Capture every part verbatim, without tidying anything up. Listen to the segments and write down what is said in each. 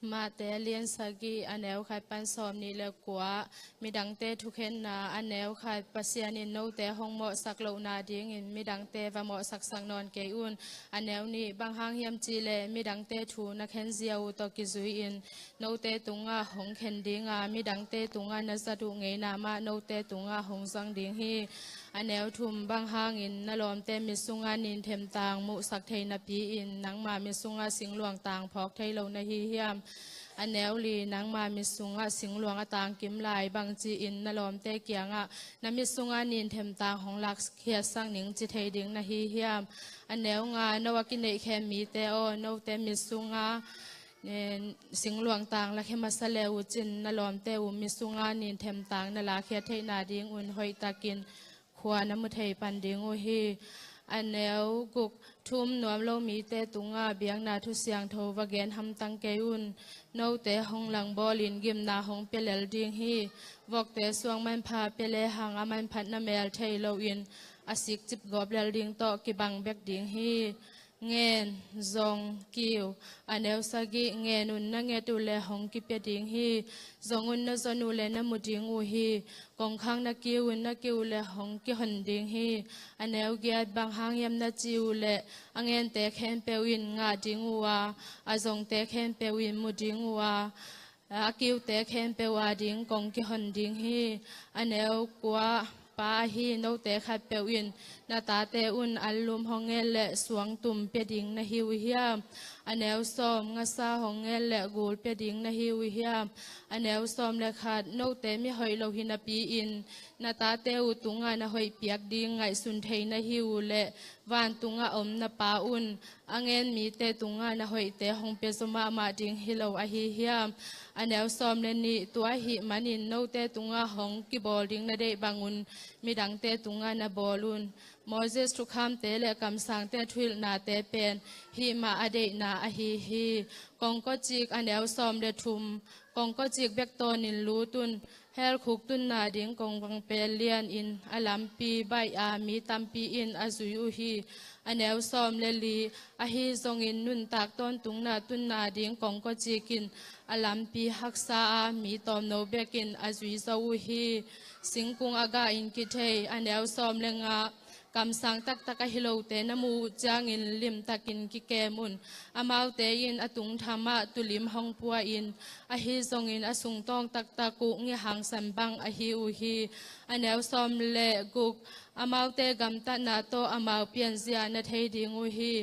Matthai a lian sagih, a neu khat pan sawmnih le kua. Midangte thukhenna. A neu khat, Pasian in note hong mawhsak lohna dingin midangte va mawhsaksak nawn kei un. A neu nih, bang hang hiam cihleh midangte thu na khenzia uh tawh kizui-in note tungah hong khen ding a, midangte tungah na zat uh ngeina mah note tungah hong zang ding hi. A neu thum, bang hangin na lawmte mit sungah ninthemtang muhsak thei napi-in nangma mit sungah singluangtang phawk thei lo na hi hiam? A neu li, nangma mit sungah singluang a tangkim lai bangci-in na lawmte kiangah na mit sungah ninthemtang hong lakkhiatsak ning ci thei ding na hi hiam? A neu nga, no a kineihkhem mite aw, note mit sungah, eh, singluangtang lakhia masa le uh cin na lawmte uh mit sungah ninthemtang na lakkhiat theihna dingun hoihtakin khua na mu thei pan ding uh hi. A neu guk, thu um nuam lo mite tungah biakna thu siangtho va gen hamtang kei un. Note hong langbawlin gimna hong pia lel ding hi. Vokte suang manpha pia lehang a manphatna mel thei loin a sikcip gawp lel ding tawh kibang bek ding hi. Ngen, zong, kiu. A neu sagih, ngen un, na nget uh leh hong kipia ding hi. Zong un, na zon uh leh na mu ding uh hi. Kongkhak na kiu un, na kiu uh leh hong kihon ding hi. A neu giat, bang hang hiam na ci uh leh a ngente khempeuh in ngah ding uh a, a zongte khempeuh in mu ding uh a, a kiute khempeuh a ding kong kihon ding hi. A neu kua, pa ahi note khatpeuh in na tate un anlum hong nget leh suangtum pia ding na hi uh hiam? A neu sawm, ngasa hong nget leh gul pia ding na hi uh hiam? A neu sawm le khat, note mihoih lo hi napi-in na tate uh tungah na hoih piak ding ngaihsun thei na hi uh leh, vantungah om na Pa un a ngen mite tungah na hoihte hong pia zaw mahmah ding hi lo ahi hiam? A neu sawm le nih, tua ahih manin note tungah hong kibawl ding na deih bangun midangte tungah na bawl un. Moses thukhamte le kamsangte thuhilhnate pen hih mah a deihna ahi hi. Kongkawcik, a neu sawm le thum, kongkawcik bek tawnin lut un. Hell khuk tunna ding kongvang pel lianin a lampi baih a mi tampi in a zui uh hi. A neu sawm le li, ahi zongin nuntak tawntungna tunna ding kongkawcik in a lampi haksa a mi tawmno bekin a zui zo uh hi. Singkung a gah in kithei. A neu sawm le nga, kamsang taktak ahi lote na muh uh ciangin limtakin kikem un. Amaute in a tungthamah tulim hong pua-in, ahi zongin a sungtawng taktak uh ngihangsan bang ahi uh hi. A neu sawm le guk, amaute gamtatna tawh amau pianzia na thei ding uh hi.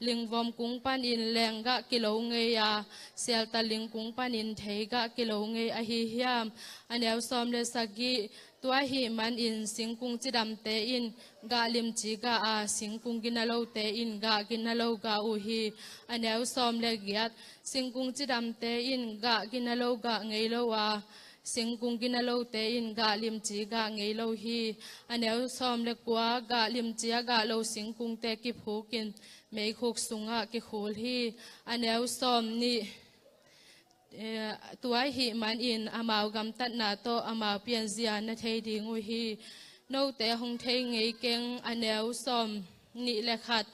Lingvom kung panin lenggah kilo ngei a, sialta ling kung panin theigah kilo ngei ahi hiam? A neu sawm le sagih, tua ahih manin singkung cidamte in gah limci gah a, singkung ginalo te in gah ginalo gah uh hi. A neu sawm le giat, singkung cidamte in gah ginalo gah ngei lo a, singkung ginalote in gah limci gah ngei lo hi. A neu sawm le kua, gah limci a gah lo singkungte kiphukin meikhuk sungah kikhul hi. A neu sawm nih, eh, tua ahih manin amau gamtatna tawh amau pianzia na thei ding uh hi. Note hong thei ngei keng. A neu sawm nih le khat,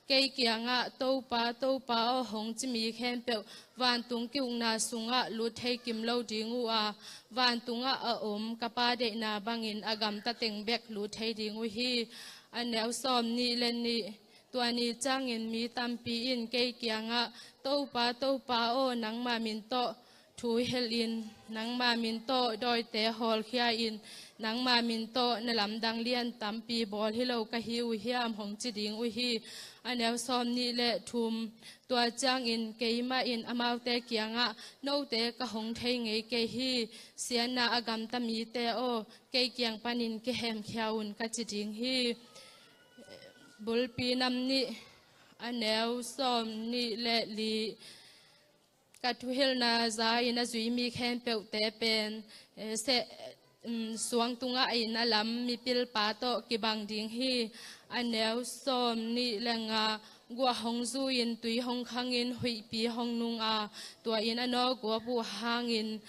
kei kiangah, "Topa, Topa aw," hong ci mi khempeuh vantung ki-ukna sungah lut thei kim lo ding uh a, vantungah a om ka Pa deihna bangin a gamta teng bek lut thei ding uh hi. A neu sawm nih le nih, tua ni ciangin mi tampi in kei kiangah, "Topa, Topa aw, nangma min tawh thu hilhin, nangma min tawh dawite hawlkhia-in, nangma min tawh na lamdang lian tampi bawl hi lo ka hi uh hiam?" hong ci ding uh hi. A neu sawm nih le thum, tua ciangin keimah in amaute kiangah, "Note ka hong thei ngei kei hi. Siatna a gamta mite aw, kei kiang panin kihemkhia un," ka ci ding hi. Bulpi nam nih, a neu sawm nih le li. Ka thuhilhna za-in a zui mi khempeuhte pen, eh, se, um, suang tungah in a lam mipilpa tawh kibang ding hi. A neu sawm nih le nga, guah hong zu-in tui hong khangin huihpi hong nung a, tua in a nawguap uh hangin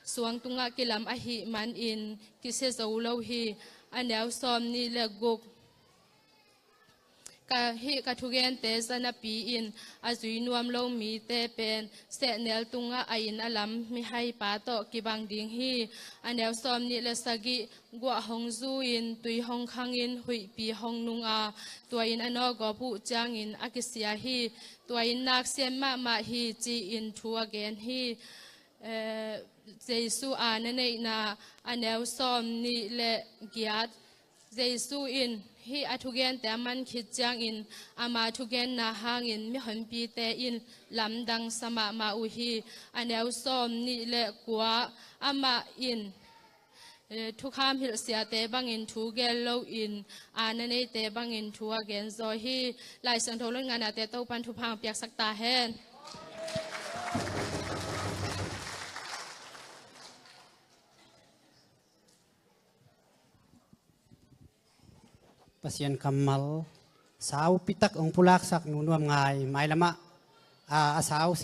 suang tungah kilam ahih manin kisia zo lo hi. A neu sawm nih le guk, Ka, hih ka thugente zanapi-in a zui nuam lo mite pen sehnel tungah a inn a lam mihaipa tawh kibang ding hi. A neu sawm nih le sagih, guah hong zu-in tui hong khangin huihpi hong nung a, tua in a nawkgawp uh ciangin a kisia hi. Tua in naksiat mahmah hi, ci-in thu a gen hi. Eh, Jesu aana neihna. A neu sawm nih le giat, Jesu in hih a thugente a man khit ciangin ama thugenna hangin mihonpite in lamdang sa mahmah uh hi. A neu sawm nih le kua, amah in, eh, thukham hilhsiate bangin thu gen loin aana neite bangin thu a gen zaw hi. Lai Siangtho lotngahnate Topan thupha piaksak ta hen. Pasian kammal, saupitak hong pulaksak Nu Nuam Ngai mailamah, a, a sau sem